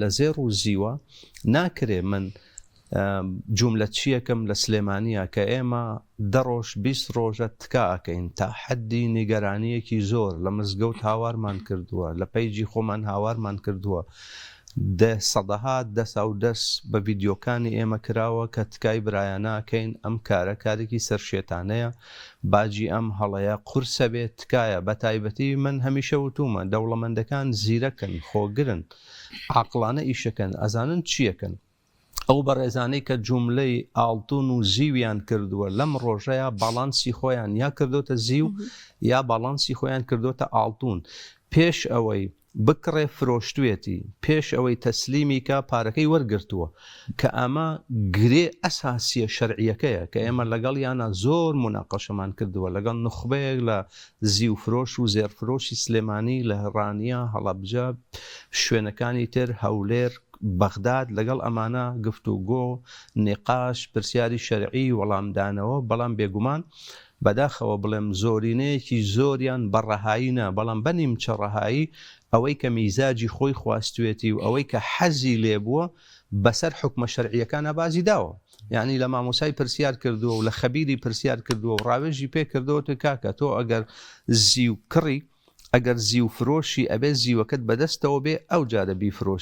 لە زێڕ و زیوە ناکرێ من جوملە چیەکم لە سلێمانیە کە ئێمە دە ڕۆژ 20 ڕۆژە تکا ئەکەین تا حەدی نیگەرانیەکی زۆر لە مزگەوت هاوارمان کردووە لە پەیجی خۆمان هاوارمان کردووە دە سەدەها دەسا و دەس بە ڤیدیۆکانی ئێمە کراوە کە تکای برایانە ئەکەین ئەم کارە کارێکی سەرشێتانەیە باجی ئەم هەڵەیە قورسە بێت تکایە بەتایبەتی من هەمیشە وتومە دەوڵەمەندەکان زیرەکن خۆگرن عاقڵانە ئیشەکەن ئەزانن چیەکەن ئەو بەڕێزانەی کە جوملەی ئاڵتون و زیویان کردووە لەم ڕۆژەیا باڵانسی خۆیان یا کردۆتە زیو یا باڵانسی خۆیان کردۆتە ئاڵتون پێش ئەوەی بکڕێ فرۆشتوێتی پێش ئەوەی تەسلیمی کا پارەکەی وەرگرتووە کە ئەمە گرێ ئەساسیە شەرعیەکەیە کە ئێمە لەگەڵیانە زۆر موناقەشەمان کردووە لەگەڵ نوخبەیەک لە زیوفرۆش و زێڕفرۆشی سلێمانی لە ڕانیە، هەڵەبجە، شوێنەکانی تر، هەولێر، بەغداد، لەگەڵ ئەمانە گفتوگۆ، نیقاش، پرسیاری شەرعی، وەڵامدانەوە، بەڵام بێگومان بەداخەوە بڵێم زۆرینەیەکی زۆریان بە ڕەهایی نا، بەڵام بە نیمچە ڕەهایی ئەوەی کە میزاجی خۆی خواستوێتی و ئەوەی کە حەزی لێبووە بەسەر حوکمە شەرعییەکانا بازی داوە. یانی لە مامۆسای پرسیار کردووە و لە خەبیری پرسیار کردووە و ڕاوێژی پێ کردووە تۆ کاکە تۆ ئەگەر زیو کڕی ئەگەر زیو فرۆشی ئەبێ زیوەکەت بەدەستەوە بێ ئەو جارە بیفرۆشی.